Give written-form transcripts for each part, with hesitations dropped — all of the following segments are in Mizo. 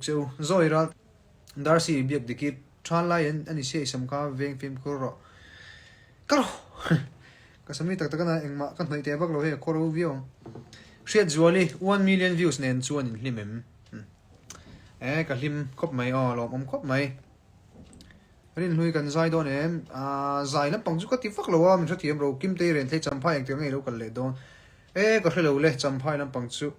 Che u, Zawi ral Darcy biak dik i than lai in a ni sia i sam kha veng fimkhur rawh. Ka rawh! Ka sam hi tak tak a na engmah ka hnawih teh vak lo hei a khaw ro viau ang. Hriatzuali one million views nen chuan in hlim em? E ka hlim khawp mai aw lawmawm khawp mai. Rinhlui kan zai dawn em? Ahh zai lampang chu ka ti vak lo a min hrethiam ro Kimtei Renthlei Champhai engtiang nge i lo kal leh dawn? E ka hre lo le Champhai lampang chu.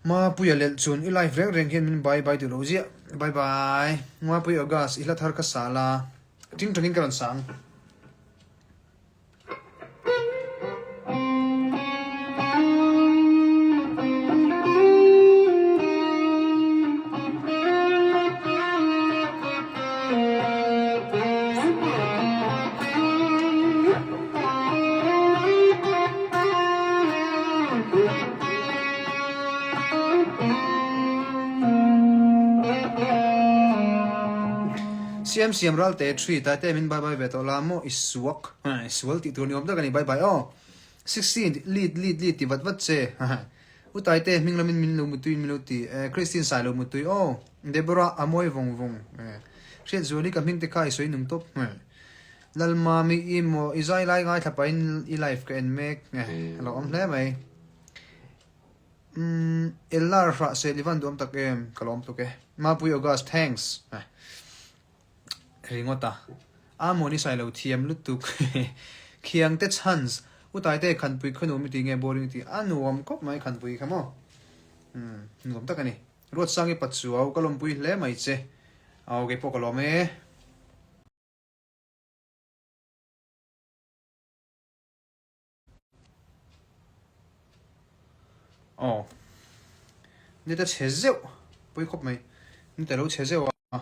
Mapuia lelh chun i live reng reng hian min bye bye duh lo ziah. Bye bye. Mapui August i hla thar ka sa la. Ting tangin ka rawn sa ang. Siam siam ral te thi tai te min bye bye ve tawh la maw i suak i sual tih tur ni awm tak a ni bye bye aw sixteen lead lead lead ti vat vat che u tai te hming lamin min lo mutui min lo ti Christine sai lo mutui aw Deborah a mawi vawng vawng hriat zuali ka hming te kha i sawi nung tawp Lalmami i maw i zai lai ngaithla pahin i live ka en mek a lo awm hle mai. Umm Ellar hrah se Livan duam tak em ka lawm tuk e. Mapui August thanks ringawt a. Amon i sai lo thiam lutuk khiang te chhans u Taite khanpui kha nuam i ti nge boring i ti a nuam khawp mai khanpui kha maw umm nuam tak a ni. Ruatsangi Pachuau ka lawmpui hle mai che. Aw keipawh ka lawm e. Aw ni ta chhe zeuh pawi khawp mai ni ta lo chhe zeuh a.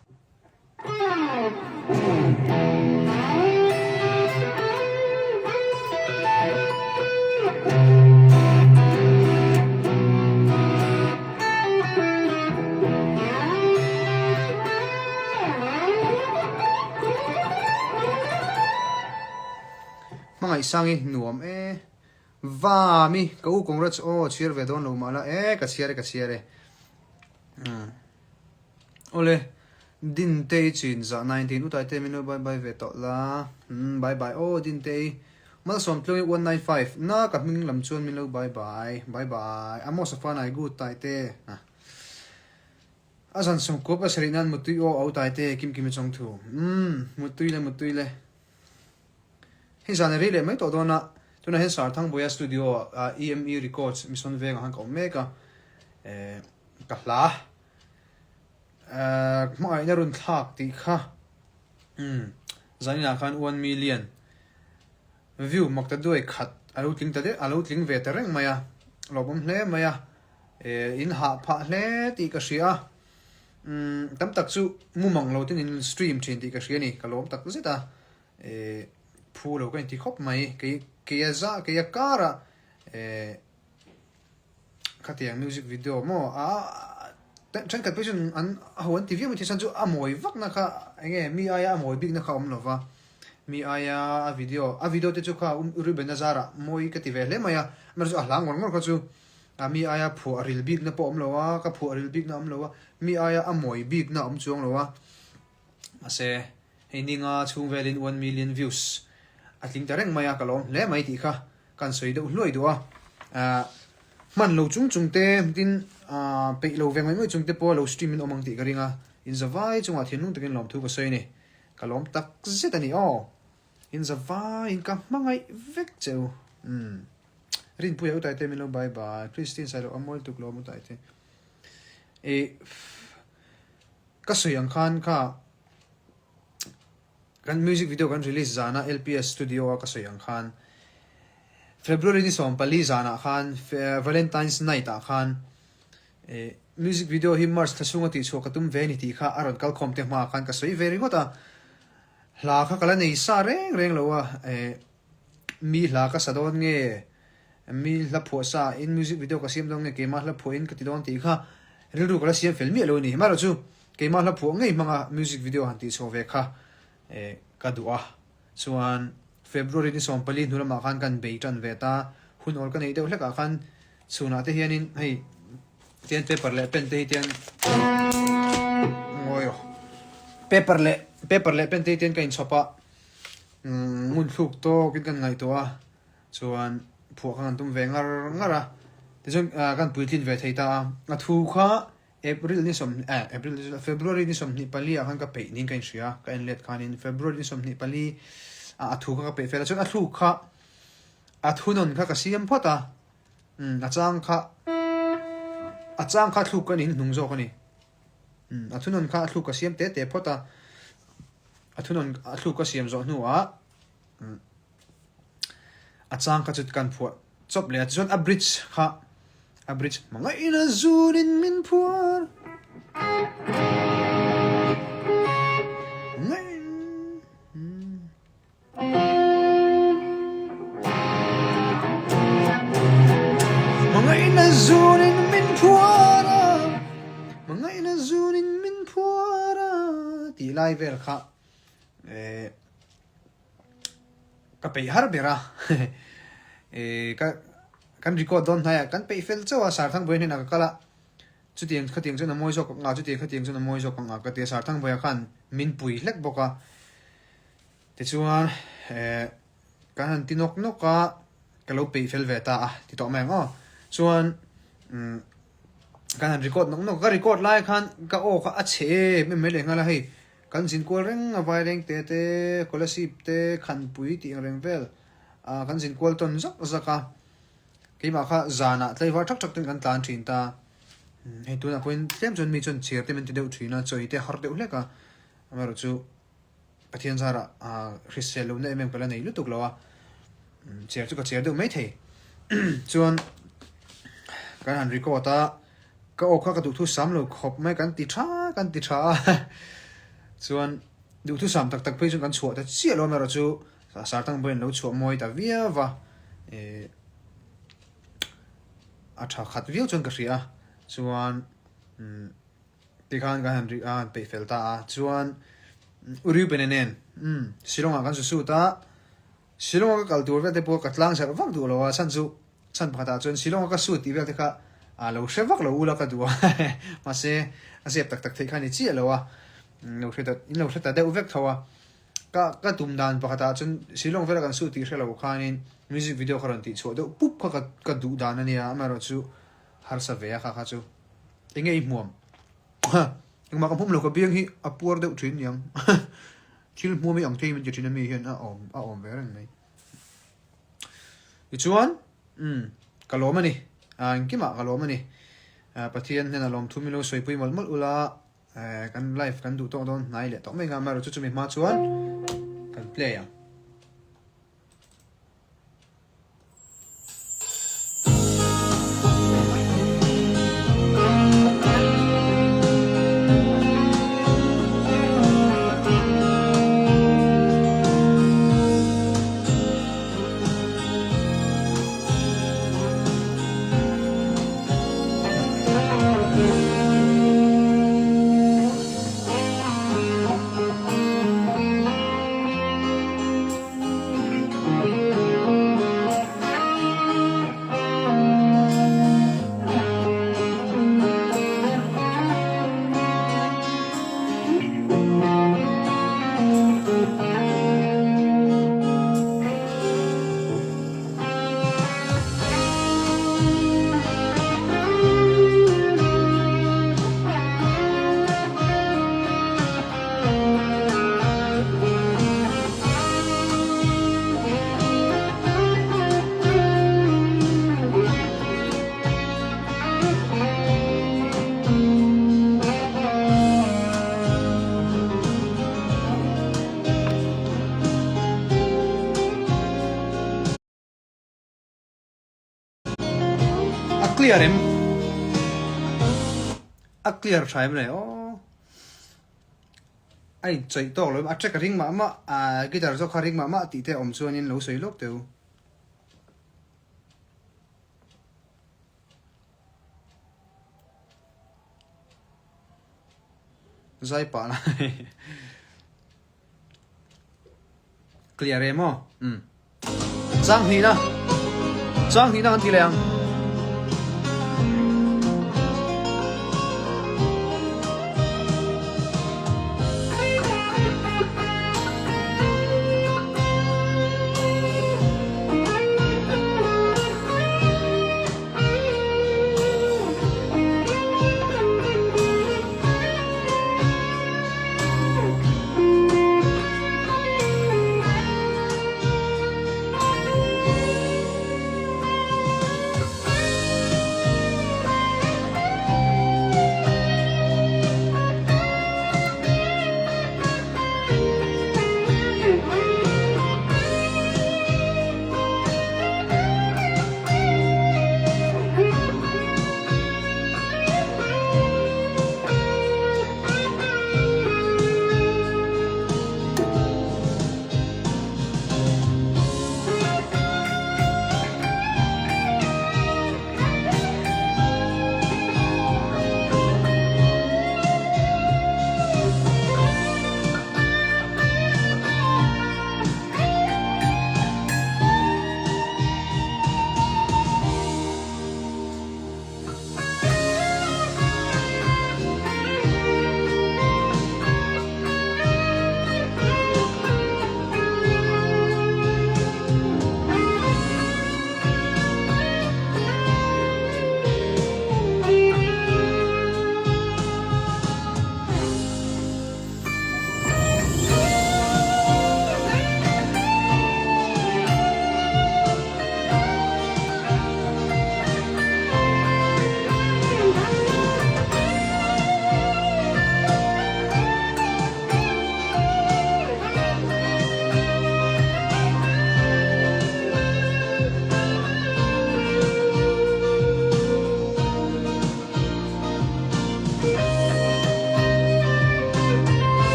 Hmangaihsang i nuam e. Va mi ka u congrats aw chhiar ve dawn lo mah la e ka chhiar e ka chhiar e. Awle Dintei chin zah 19 utai te min lo bye bye ve tawh la. Bye bye aw Dintei Malsawmtluangi 195 na ka hming lam chuan min lo bye bye bye bye Amos a fanai good taite. A zan sawmkuap a sarih nan Mutui aw au taite kim kim i chawng thu. Umm Mutui le Mutui le. Hei zan a rei leh mai tawh dawn a, tunah hian Sarthangbuaia studio ah EME Records Mission vengah khan ka awm mek a, eh ka hla eh hmangaihna run thlak tih kha umm zaninah khan one million view mak ta duai khat a lo tling ta a lo tling ve ta reng mai a, lawmawm hle mai a. Eh, in hah phah hle tih ka hria a, umm tam tak chu mumang lo ten in stream thin tih ka hria a ni, ka lawm tak zet a, eh phu lo ka inti khawp mai, kei kei a za kei a kar a eh khatiang music video maw a thenkhat pawh chuan an a ho an ti viau mai thil chu a mawi vak na kha eng nge mi aia a mawi bik na kha a awm lo va, mi aia a video a video te chu kha Ruben a zarah mawi ka ti ve hle mai a, amaherawhchu a hla ngawr ngawr kha chu. A mi aia phuah ril bikna pawh awm lo a, ka phuah ril bikna awm lo a, mi aia a mawi bikna awm chuang lo a. Mahse, hei ninga chhung velin one million views a tling ta reng mai a, ka lawm hle mai tih kha kan sawi deuh hluai duh a. Ahh hman lo chung chung te tin ahh peih lo ve ngawih ngawih chung te pawh lo stream in awm ang tih ka ring a, inzavai chungah thinlung takin lawmthu ka sawi a ni. Ka lawm tak zet a ni aw. Inzavaiin ka hmangaih vek che u. Umm. Rinpuia u Taite min lo bye bye. Christine Sailo a mawi tuk lawm u Taite. E ka sawi ang khan kha kan music video kan release zana LPS studio a ka sawi ang khan February ni 14 zanah khan Valentine's night ah khan e music video hi March thla chhunga tih chhuah ka tum ve ni tih kha a rawn kal khawm te hmaah khan ka sawi ve ringawt a. Hla kha ka la nei sa reng reng lo a e Mi hla ka sa dawn nge? Mi hla phuah sa in music video ka siam dawn nge? Keimah hla phuah in ka ti dawn tih kha rilru ka la siam fel miah lo a ni. Hmarawh chu keimah hla phuah ngei hmanga music video han tih chhuah ve kha ka duh a. Chuan February ni 14 hnu lamah khan kan bei tan ve ta. Hun awl ka neih deuh hlekah khan chhunah te hianin hei. Tian paper leh pen te hi tian ngawi rawh. Paper leh paper leh pen te hi tian ka inchhawp a, ngun thluk tawkin kan ngaihtuah a, chuan phuah kha kan tum ve ngar ngar a, tichuan kan puitlin ve thei ta a, a thu kha April ni sawmhnih eh April ni February ni 24 ah khan ka peih niin ka inhria a, ka en let khanin February ni 24 ah a thu kha ka peih fel a, chuan a thluk kha a thunawn kha ka siam phawt a. Umm a chang kha a chang kha thluk ka ni hnung zawk a ni. Umm a thunawn kha a thluk ka siam te te phawt a, a thunawn a thluk ka siam zawh hnuah umm a chang kha chu kan phuah chawp leh a tichuan a bridge kha a bridge hmangaihna zunin min phuar Hmangaihna zunin min phuar a, hmangaihna zunin min phuar a tih lai vel kha eh ka peih har ber a eh ka kan record dawn hnaiah kan peih fel chauh a Sarthangbuai hnenah ka kal a chutiang khatiang chuan a mawi zawk ang a chutiang khatiang chuan a mawi zawk ang a ka ti a Sarthangbuaia khan min pui hlek bawk a. Tichuan eh kan han ti nawk nawk a, ka lo peih fel ve ta a ti tawh mai ang aw. Chuan umm kan han record nawk nawk a, ka record lai khan ka aw kha a chhe em em mai leh nghal a hei kan zin kual reng a vaileng te te Kolasib te Khanpui tih ang reng vel ah kan zin kual tawn zak zak a, keimah kha zanah tlaivar thak thak ten kan tlan thin ta. Hei tunah pawhin tlem chuan mi chuan chhiar te min ti deuh thin a, chaw ei te a har deuh hlek a, amaherawhchu. Pathian zarah hrisel lohna em em ka la nei lutuk lo a, chair chu ka chair deuh mai thei. Chuan kan han record a, ka aw kha ka duhthusam lo khawp mai kan ti tha kan ti tha a, chuan duhthusam tak tak phei chuan kan chhuah ta chiah lo amaherawh chu Sartang pawhin lo chhuah mawi ta viau va, eh a tha khat viau chuan ka hria a, chuan umm. Tikhan kan han ri a, han peih fel ta a, chuan U Reuben-a nen umm Shillong-ah kan su sut a, Shillong-a ka kal tur vel te pawh ka tlang zarh vak duh lo a, chhan chu chhan pakhatah chuan Shillong-a ka sut tih vel te kha a lo hre vak lo ula ka duh a, mahse a zep tak tak theih kha a ni chiah lo a, lo hre ta in lo hre ta deuh vek tho a, ka ka tum dan pakhatah chuan Shillong vela kan sut tih hre lo khanin music video kha rawn tih chhuah deuh pup kha ka ka duh dan a nia, amaherawhchu harsa ve a kha kha chu. Enge i hmuam? Engmah ka hmuam lo, ka biang hi a puar deuh thin niang. Thil hmuam hi ang thei min ti thin a mi hian a awm a awm ve reng mai. Tichuan, umm, ka lawm a ni. Ah, engkimah ka lawm a ni. Ah, Pathian hnenah lawmthu min lo sawipui mawlh mawlh ula, eh, kan live kan duh tawk dawn hnai leh tawh mai ang a, amaherawhchu chumi hma chuan kan play ang. A clear em? A clear tha em le aw. A in chawih tawk lo em? A track a ring mah mah, ah guitar zawk kha ring mah mah tih te a awm chuanin lo sawi lawk teh u. Zai pah na Clear em aw? Umm. Chang hnihna. Chang hnihna kan ti leh ang.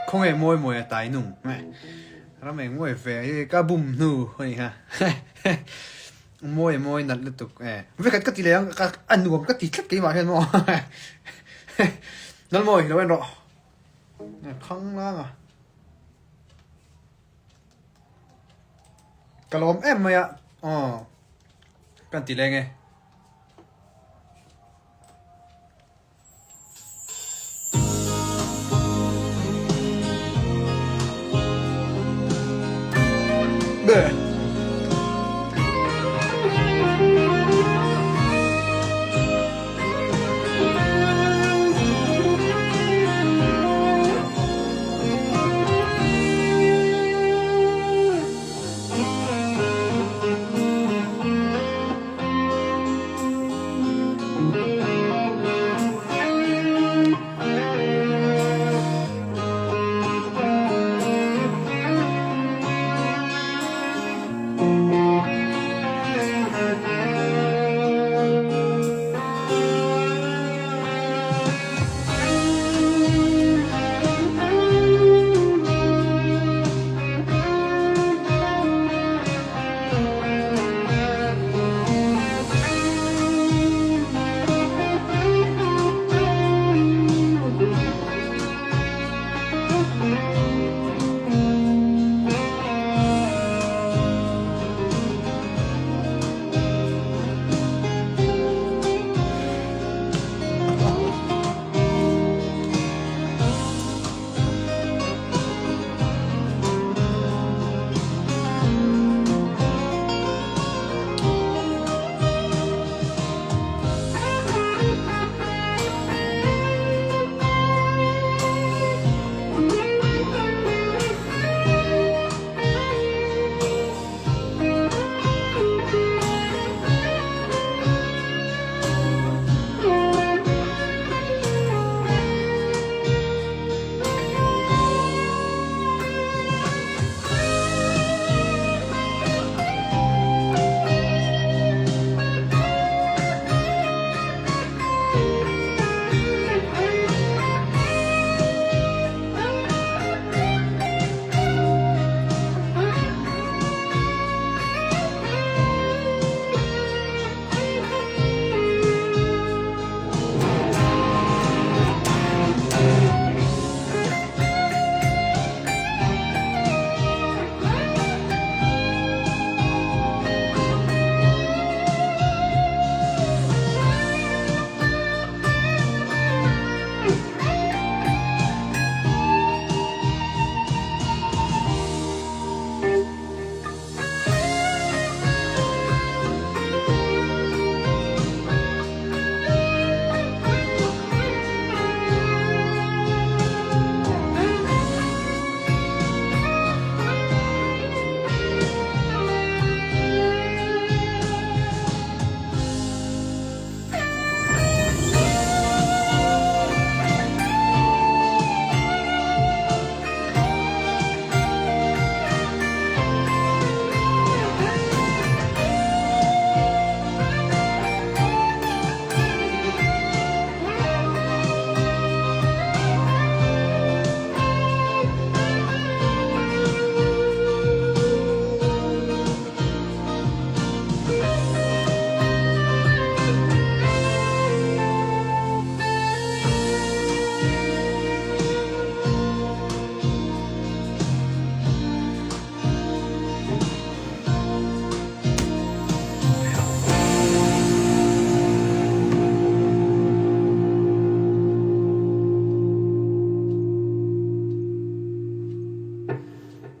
Khawnge mawi mawi a tai nung ram eng mawi ve hi ka bum hnu a ni kha mawi mawi nalh lutuk e vekhat ka ti leh ang ka a nuam ka ti tlat keimah hian maw Lalmawi lo en rawh khang lang a ka lawm em mai a aw kan ti leng e.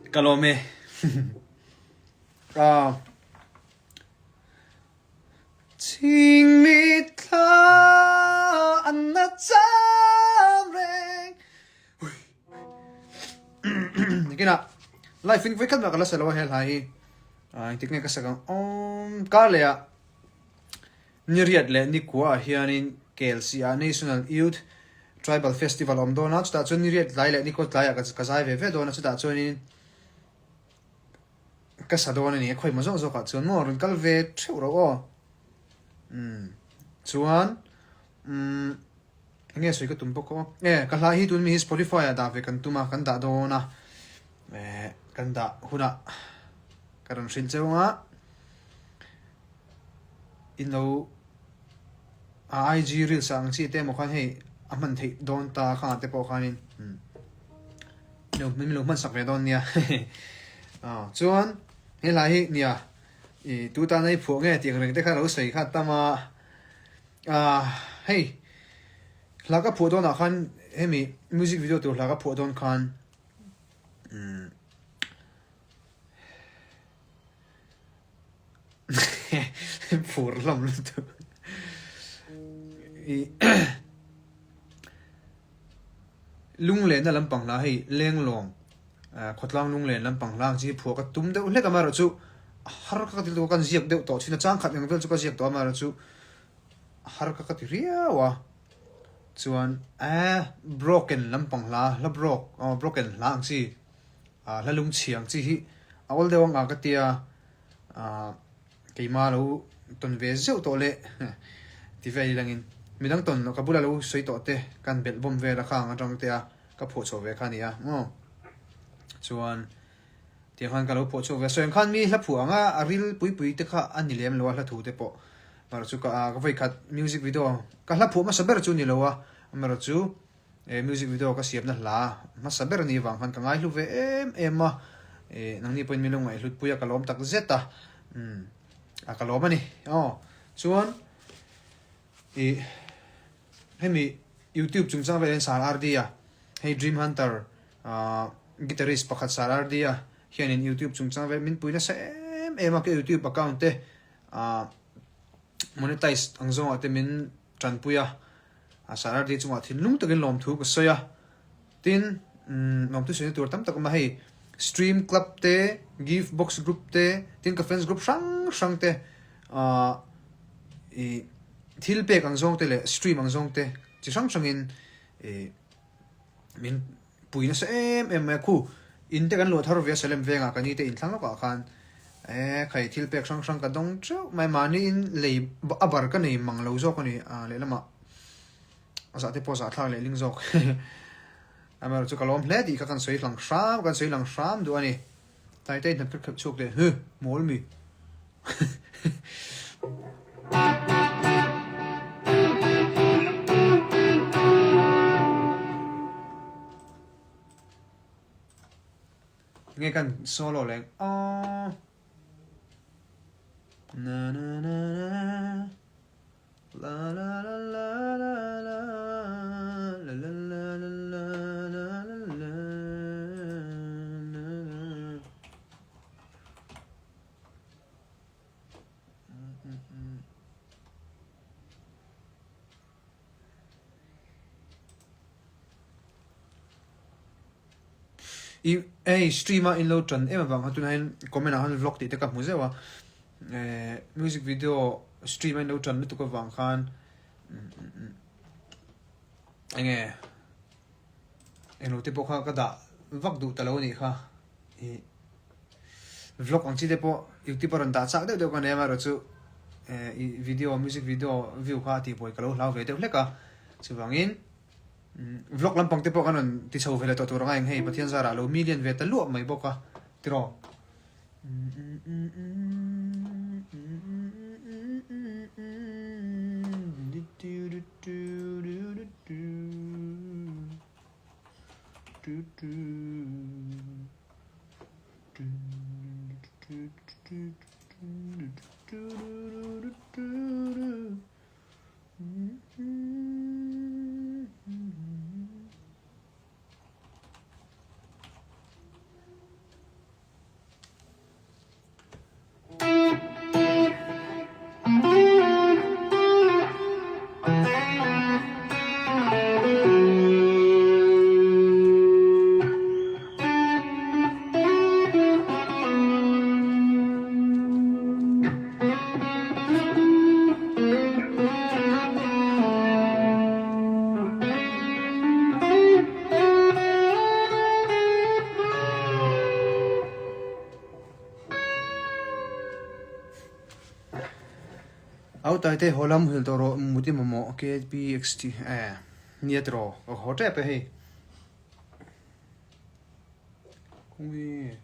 Ka lawm e. Ah. Chingmi thla an na cham reng. Nikinah live in vawikhat mah ka la sa lo a he hla hi. Ah engtik nge ka sak ang awm kar leh ah ni riat leh ni kua ah hianin KLC ah National Youth Tribal Festival a awm dawn a chutah chuan ni riat tlai leh ni kua tlai ah ka zai ve ve dawn a chutah chuanin ka sa dawn a ni a khawi maw zawk zawk ah chuan maw rawn kal ve theuh rawh aw umm chuan umm. Enge sawi ka tum bawk aw. E ka hla hi tun mi hi Spotify ah dah ve kan tum a, kan dah dawn a. E kan dah hunah ka rawn hrilh cheu anga in lo a IG reels ah ang chi te emaw khan hei a hman theih dawn ta khangah te pawh khanin lo min lo hman sak ve dawn nia. Chuan he hla hi nia i tu tana i phuah nge tih ang reng te kha lo sawi kha tam a. Ahh hei hla ka phuah dawnah khan hemi music video tur hla ka phuah dawn khan umm phur hlawm lutuk ih Lunglenna lampang hla hei Lenglawng khawtlang lunglen lampang hla ang chi hi phuah ka tum deuh hlek a amaherawhchu a har ka ka ti lutuk a kan ziak deuh tawh thin a chang khat eng vel chu ka ziak tawh a amaherawhchu a har ka ka ti riau a chuan eh broken lampang hla hla broke aw broken hla ang chi ah hla lungchhia ang chi hi a awl deuh ang a ka tia ah. Keimah lo tawn ve zeuh tawh leh ti vel ilangin midang tawn loh ka bula lo sawi tawh te kan belh bawm vel a khang atang te a ka phuah chhuah ve kha a ni a maw chuan tiang khan ka lo phuah chhuak ve a sawi ang khan mi hla phuah anga a ril pui pui te kha a ni lem lo a hla thu te pawh amaherawhchu ka ka vawikhat music video ka hla phuah hmasa ber chu a ni lo a amaherawhchu He music video ka siamna hla hmasa ber anih vang khan ka ngaihlu ve em em a, eh nangni pawhin min lo ngaihhlut pui a ka lawm tak zet a, umm a ka lawm a ni aw. Chuan ih hemi youtube chungchang velah hian Sir RD a hei Dream Hunter ah guitarist pakhat Sir RD a hianin youtube chungchang vel min pui nasa em em a ka youtube account te ah monetize ang zawngah te min tanpui a. A Sarardi chungah thinlung takin lawmthu ka sawi a, tin lawmthu sawina tur tam tak a awm a, hei stream club te, give box group te, tin ka fans group hrang hrang te ahh ih thil pek ang zawng te leh stream ang zawng te chi hrang hrangin ih min pui nasa em em mai a, khu in te kan luah thar ve a Salem vengah ka ni te inthlang lawkah khan eh khai thil pek hrang hrang ka dawng teuh mai mahni in lei a bar ka nei mang lo zawk a ni ah lehlamah a zah te pawh zah thlak leh ling zawk amaherawhchu ka lawm hle tih kha kan sawi hlang hram kan sawi lang hram duh a ni tlai te in hnap khep chhuak leh huh mawl mi. Nge kan solo leng aww na na na na la la la la la la la la la la la la la na I hei stream a in lo tan em avang khan tunah hian comment ah khan vlog tih te ka hmu zeuh a eh music video stream a in lo tan lutuk avang khan eng nge englo te pawh kha ka dah vak duh ta lo a nih kha ih vlog ang chi te pawh youtube a rawn dah chak deuh deuh ka nei a amaherawhchu eh ih video music video view kha a tihbuai ka lo hlau ve deuh hlek a chuvangin vlog lampang te pawh kan rawn ti chho ve leh tawh tur anga eng hei Pathian zarah lo million ve ta luah mai bawk a tiraw. Au Taite haw lam muhil tawh rawh mut i mamawh KPXT eh. Nia tiraw, ka haw tep e hei. Khawnge.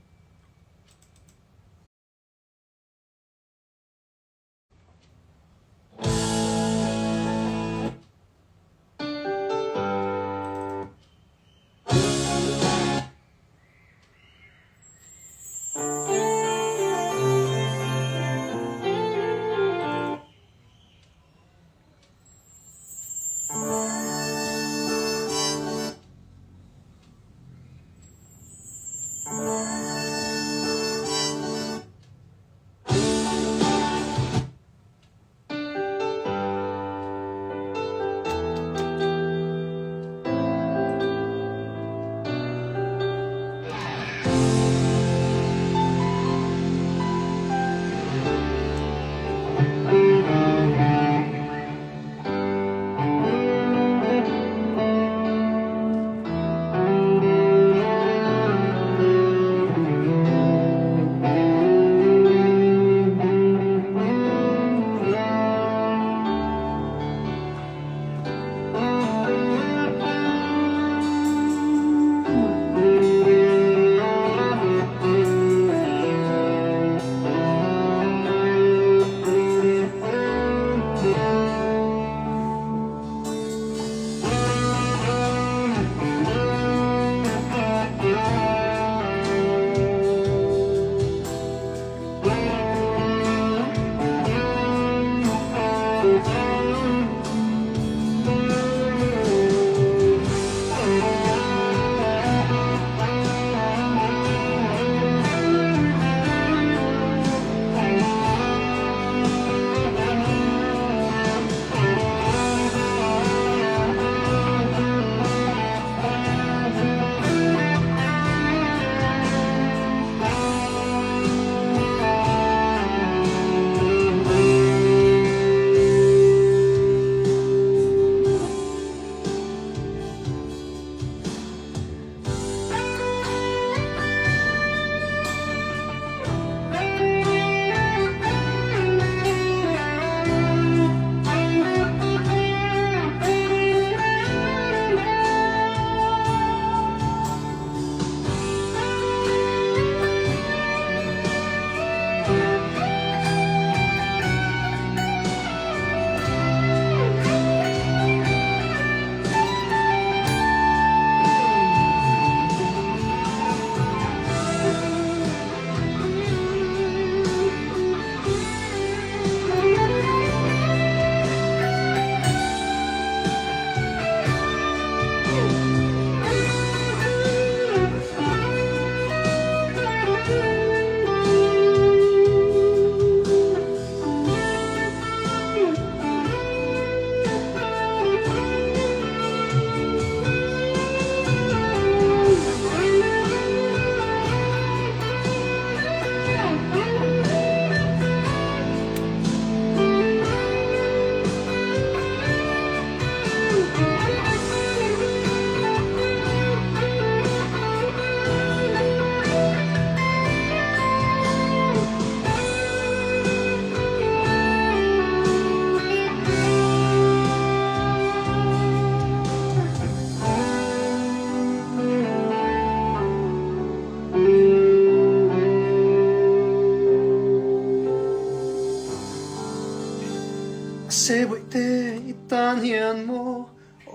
Se bawihte i tan hian maw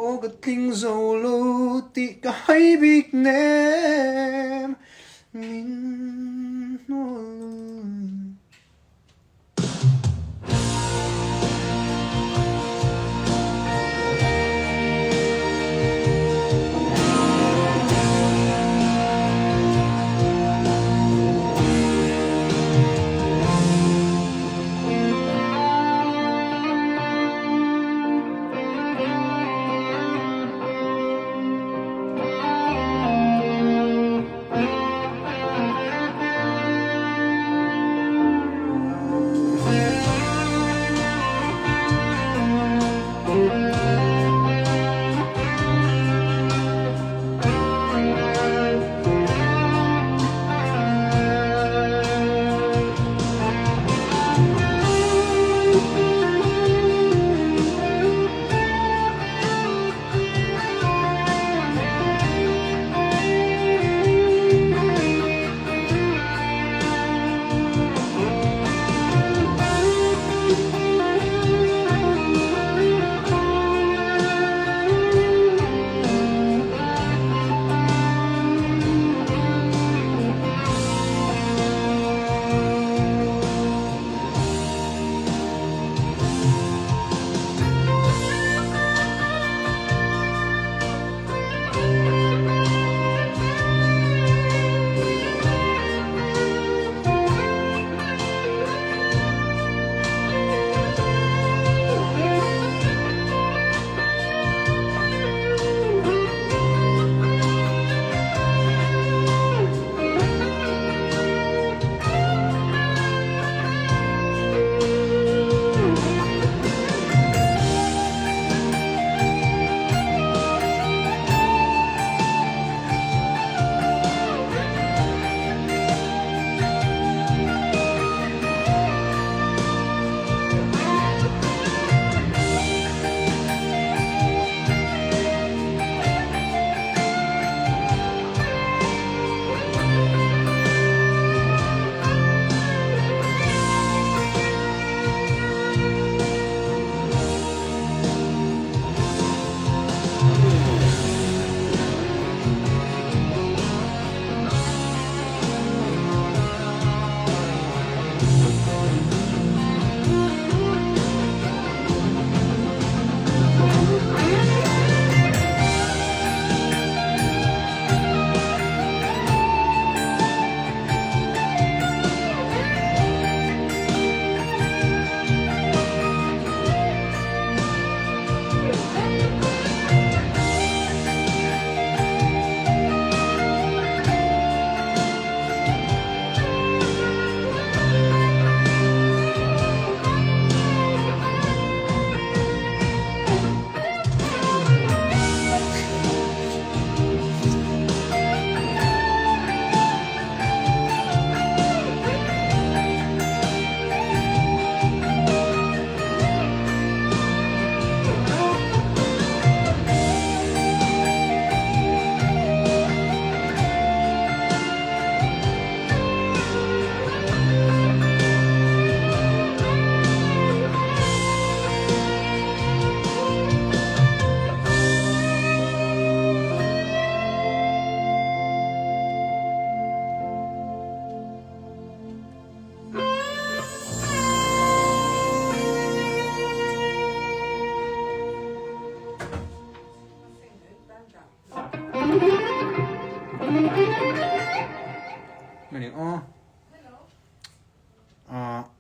aw ka tling zo lo tih ka hai bik nem min hnual.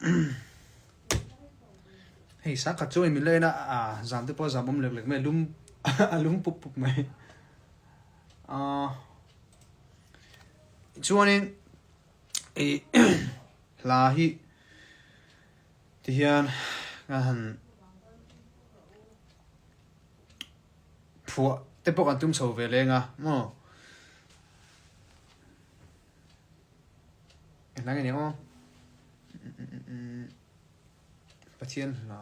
Hei sa khat chu min la en a, a zam te pawh a zam awm lek lek mai, a lum a lum pup pup mai. Chuanin ih hla hi tihian ka han phuah te pawh kan tum chho ve leng a maw. Engah nge ni aw? Pathian hla.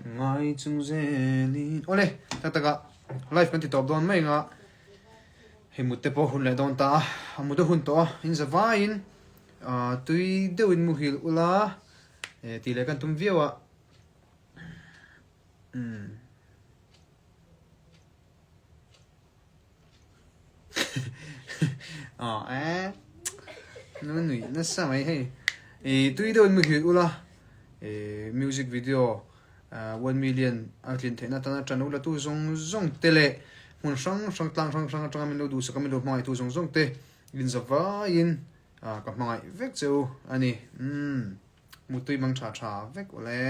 Ngai chung zelin Awle tak taka live kan ti tawp dawn mai anga hei mut te pawh hun leh dawn ta a a mut a hun tawh a in za vaiin tui deuhin muhil ula tih leh kan tum viau a umm. Aw eh nu nui nasa mai hei i tui deuh in muhil ula i music video 1 million a tlin theihna atana tan ula tu zawng zawng te leh hmun hrang hrang tlang hrang hrang atanga min lo duhsak a min lo hmangaih tu zawng zawng te in za vaiin ka hmangaih vek che u a ni umm mutui mang tha tha vek ule.